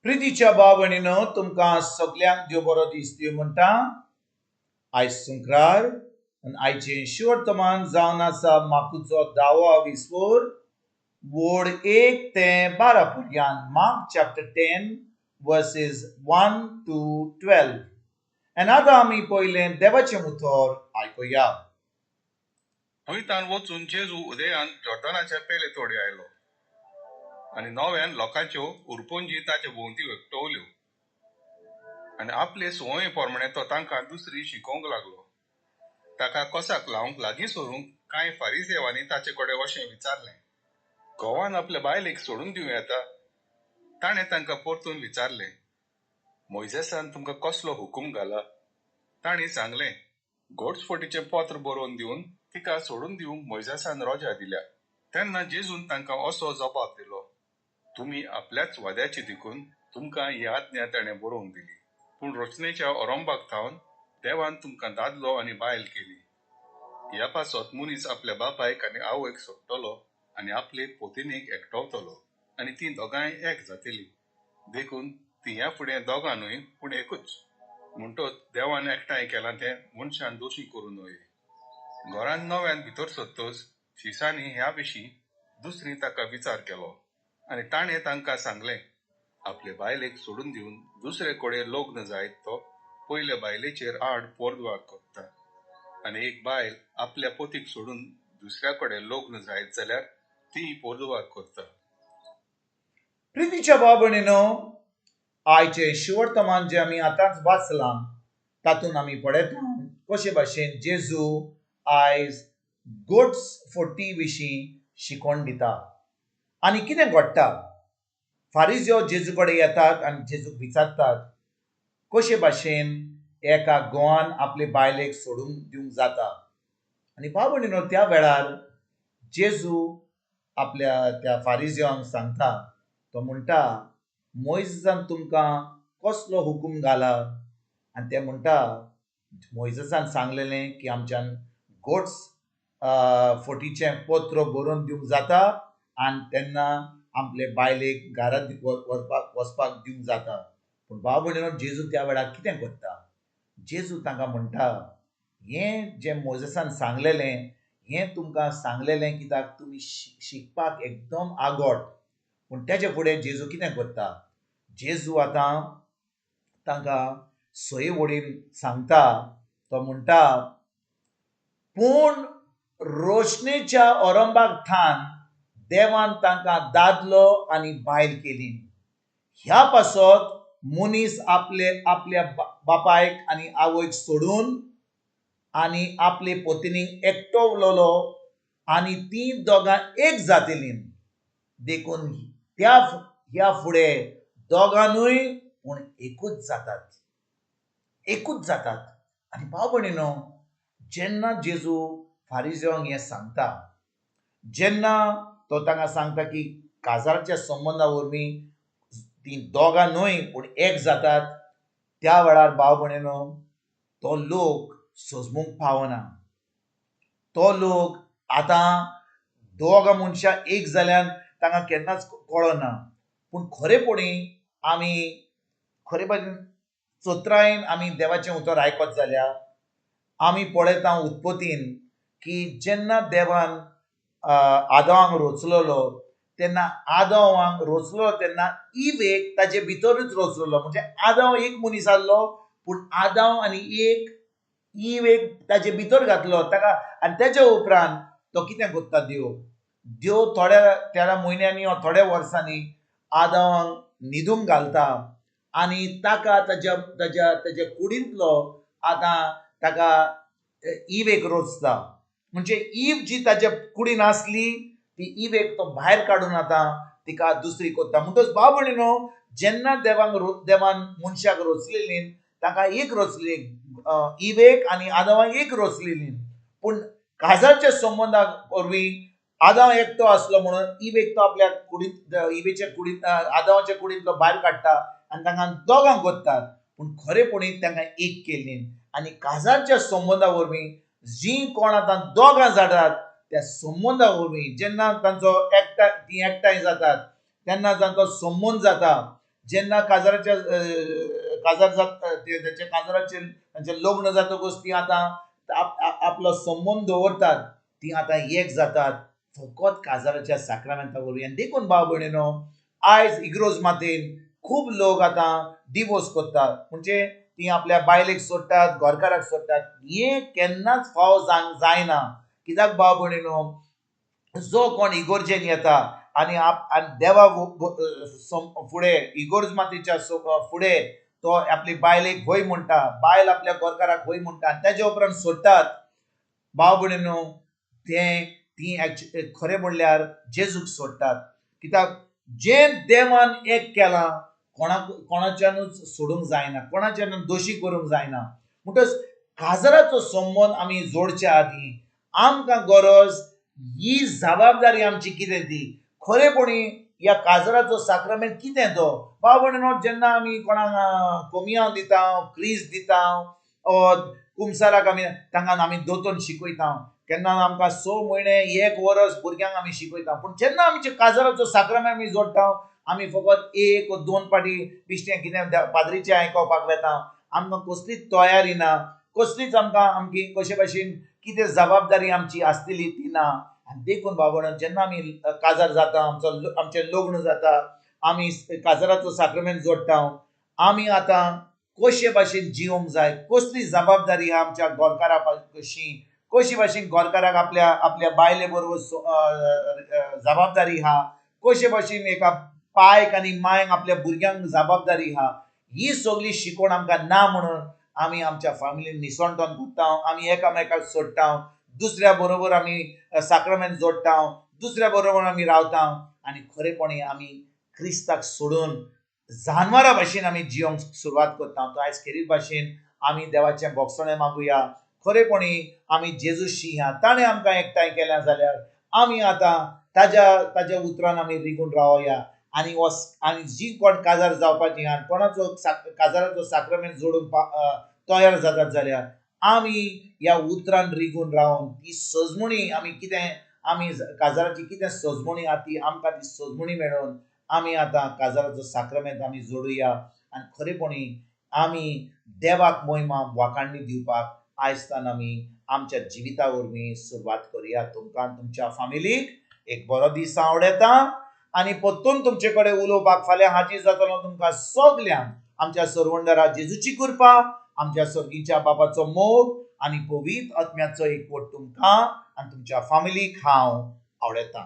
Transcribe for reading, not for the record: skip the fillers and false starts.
प्रितीच्या भाव भयणीनो, तुमकां सगल्यांक देव बरो दीस दिवं म्हणटा. आयज शुक्रार आनी आयचें शिवर्तमान जावन आसा मार्कुचो धावो विस्वोर, वोड 1 ते 12 पर्यंत, Mark chapter 10 verses 1 to 12. आनी आतां आमी पयलें देवाचें उतर आयकुया. थंय तान वचून जेजू उदयान जॉर्दनाच्या पेले तोडी आयलो आनी नव्यान लोकांच्यो उरपंजी ताचे भोंवती एकटवल्यो आनी आपले संवये प्रमाणे तो तांकां दुसरी शिकोवंक लागलो. ताका कोसाक लावंक लागीं सरूंक कांय फारिजेवांनी ताचे कडेन अशें विचारलें, घोवान आपल्या बायलेक सोडून दिवं येता? ताणें तांकां परतून विचारलें, मोयजेसान तुमकां कसलो हुकूम घाला? तांणी सांगलें, घोटस्फोटीचें पत्र बरोवन दिवन तिका सोडून दिवंक मोयजेसान रोजा दिल्या. तेन्ना जेजून तांकां असो जबाब दिलो, तुमी आपल्याच वाद्याची देखून तुमकां ही आज्ञा ताणें बरोवन दिली. पूण रचनेच्या ओरंबाक थावन देवान तुमकां दादलो आनी बायल केली. ह्या पासत मनीस आपल्या बापायक आनी आवयक सोडटलो आनी आपले पोतिनेक एकटवतलो आनी तीं दोगांय एक जातलीं. देखून तीं ह्या फुडें दोगां न्हय पूण एकूच. म्हणटच देवान एकठांय केलां तें मनशान दोशी करूं नये. घरांत नव्यान भितर सरतच शिसांनी ह्या विशीं दुसरी ताका विचार केलो आनी ताणें तांकां सांगलें, आपले बायलेक सोडून दिवन दुसरे कडेन लग्न जायत तो पयले बायलेचेर आड पोरद्वार करता आनी एक बायल आपल्या पतीक सोडून दुसऱ्या कडेन लग्न जायत जाल्यार ती पोरद्वार करता. प्रितीच्या भाव भयणीनो, आयचें शिवर्तमान जें आमी आतांच वाचलां तातूंत आमी पळयता कशे भाशेन जेजू आयज गोड्स फोटी विशीं शिकोवन दिता आनी कितें घडटा. फारिज्यो जेजू कडेन येतात आनी जेजूक विचारतात कशे भाशेन एका घोवान आपले बायलेक सोडून दिवंक जाता. आनी भाव भयणीनो, त्या वेळार जेजू आपल्या त्या फारिज्यांक सांगता, तो म्हणटा, मोयजेसान तुमकां कसलो हुकूम घाला? आनी ते म्हणटा, मोयजेसान सांगलेलें की आमच्यान गोड्स फोटीचें पत्र बरोवन दिवंक जाता आनी तेन्ना आपले बायलेक घरांत वचपाक दिवंक जाता. पूण भाव भयणीनो, जेजू त्या वेळार कितें करता? जेजू तांकां म्हणटा, हें जें मोजेसान सांगलेलें हें तुमकां सांगलेलें कित्याक तुमी शिकपाक एकदम आगोट. पूण तेजे फुडें जेजू कितें करता? जेजू आतां तांकां सय वडीन सांगता. तो म्हणटा, पूण रोशणेच्या ओरंबाक थान देवान तांकां दादलो आनी बायल केली. ह्या पासत मनीस आपले आपल्या बापायक आनी आवयक सोडून आनी आपले पत्नीक एकटवलोलो आनी ती दोगां एक जातली. देखून त्या ह्या फुडें दोगां न्हय पूण एकूच जातात, एकूच जातात. आनी भाव भयणीनो, जेन्ना जेजू फारिजोंक हें सांगता, जेन्ना तो तांकां सांगता की काजाराच्या संबंदा वरवीं ती दोगां न्हय पूण एक जातात, त्या वेळार भाव भयणीनो, तो लोक सजमूंक पावना. तो लोक आतां दोगां मनशां एक जाल्यान तांकां केन्नाच कळना. पूण खरेपणी आमी खरेपणी चतुरायेन आमी देवाचें उतर आयकत जाल्यार आमी पळयता उत्पत्तीन की जेन्ना देवान आदावांक रोचलेलो तेन्ना, आदावांक रोचलो तेन्ना इवेक ताजे भितरूच रोचलेलो. म्हणजे आदाव एक मनीस आसलो, पूण आदाव आनी एक इवेक ताजे भितर घातलो ताका. आनी तेज्या उपरांत तो कितें करता? देव देव थोड्या तेरा म्हयन्यांनी वा थोड्या वर्सांनी आदावांक न्हिदूंक घालता आनी ताका ताज्या ताज्या ताज्या कुडींतलो आतां ताका इवेक रोचता. म्हणजे इव जी ताज्या कुडीन आसली ती इवेक तो भायर काडून आतां तिका दुसरी करता. म्हणटच भाव भयणीनो, जेन्ना देवांक देवान मनशाक रोचलेली, ताका एक रोचली, इवेक आनी आदावाक एक रोचलेली. पूण काजारच्या संबंदाक वरवीं आदाव एकटो आसलो म्हणून इवेक तो आपल्या कुडींत, इवेच्या कुडींत, आदावाच्या कुडींतलो भायर काडटा आनी तांकां दोगांक करतात. पूण खरेपणी तांकां एक केली. आनी काजारच्या संबंदा वरवीं जीं कोण आतां दोगां जातात, त्या संबंदा वरवीं जेन्ना तांचो एकठांय, तीं एकठांय जातात, तेन्ना तांचो संबंद जाता. जेन्ना काजाराच्या काजार जाता, तेच्या काजाराचेर तांचें लग्न जातकूच ती आतां आपलो संबंद दवरतात, ती आतां एक जातात फकत काजाराच्या साक्रामेंता वरवीं. आनी देखून भाव भयणीनो, आयज इग्रोज मातेन खूब लोक आतां डिवोर्स करतात, म्हणजे ती आपल्या बायलेक सोडटात, घरकाराक सोडटात. हें केन्नाच फाव जायना. कित्याक भाव भयणीनो, जो कोण इगोर्जेन येता आनी आनी देवा फुडें इगोर्ज मातेच्या फुडें तो आपली बायलेक होय म्हणटा, बायल आपल्या घरकाराक होय म्हणटा आनी तेज्या उपरांत सोडटात, भाव भयणीनो तें ती खरें म्हणल्यार जेजूक सोडटात. कित्याक जें देवान एक केलां कोणाच्यानूच सोडूंक जायना, कोणाच्यानूच दोशी करूंक जायना. म्हणटच काजराचो संबंद आमी जोडच्या आदीं आमकां गरज ही जबाबदारी आमची कितें ती खरेपणी ह्या काजराचो साक्रामेंत कितें तो. भाव भयणीनो, जेन्ना आमी कोणाक कोमियांव दिता, क्रीज दिता, कुमसाराक आमी तांकां आमी दोतोन शिकयता, केन्ना आमकां 6 म्हयने 1 वर्स भुरग्यांक आमी शिकयता. पूण जेन्ना आमचे काजराचो साक्रामेंत आमी जोडटा, आमी फकत 1 वा 2 पाटी बिश्टें कितें पाद्रीचें आयकोपाक वेता, आमकां कसलीच तयारी ना, कसलीच आमकां आमची कशे भाशेन कितें जबाबदारी आमची आसतली ती ना. आनी देखून बाबा, जेन्ना आमी काजार जाता, आमचो आमचें लग्न जाता, आमी काजराचो साक्रामेंत जोडटा, आमी आतां कशे भाशेन जिवंक जाय, कसली जबाबदारी आहा आमच्या गोरकारा कशी, कशी भाशेन गोरकाराक आपल्या आपल्या बायले बरोबर जबाबदारी आहा, कशे भाशेन एका पायक आनी मायक आपल्या भुरग्यांक जबाबदारी आहा, ही सगळी शिकवण आमकां ना म्हणून आमी आमच्या फॅमिलीन निसणटोन करता, आमी एकामेकाक सोडटा, दुसऱ्या बरोबर आमी साक्रामेंत जोडटा, दुसऱ्या बरोबर आमी रावता आनी खरेपणी आमी क्रिस्ताक सोडून जानवरां भाशेन आमी जिवंक सुरवात करता. तो आयज खेरीत भाशेन आमी देवाचें भोगसणें मागुया. खरेपणी आमी जेजूशी आहा, ताणें आमकां एकठांय केल्या जाल्यार आमी आतां ताज्या ताज्या उतरान आमी रिगून रावया. आनी आनी जी कोण काजार जावपाची आहा, कोणाचो काजाराचो साक्रामेंत जोडूंक तयार जातात जाल्यार आमी ह्या उतरान रिगून रावन ती सजमणी आमी कितें आमी काजाराची कितें सजमणी आहा ती आमकां ती सजमणी मेळोवन आमी आतां काजाराचो साक्रामेंत आमी जोडुया. आनी खरेपणी आमी देवाक मोहिमा वाखाणणी दिवपाक आयजतान आमी आमच्या जिविता वरवीं सुरवात करुया. तुमकां तुमच्या फामिलीक एक बरो दीस आवडटा आनी परतून तुमचे कडेन उलोवपाक फाल्यां हाजीर जातलो. तुमकां सगल्यांक आमच्या सरवंडरा जेजूची कृपा, आमच्या सर्गीच्या बापाचो मोग आनी पवित्र आत्म्याचो एकवट तुमकां आनी तुमच्या फामिलीक हांव आवडटा.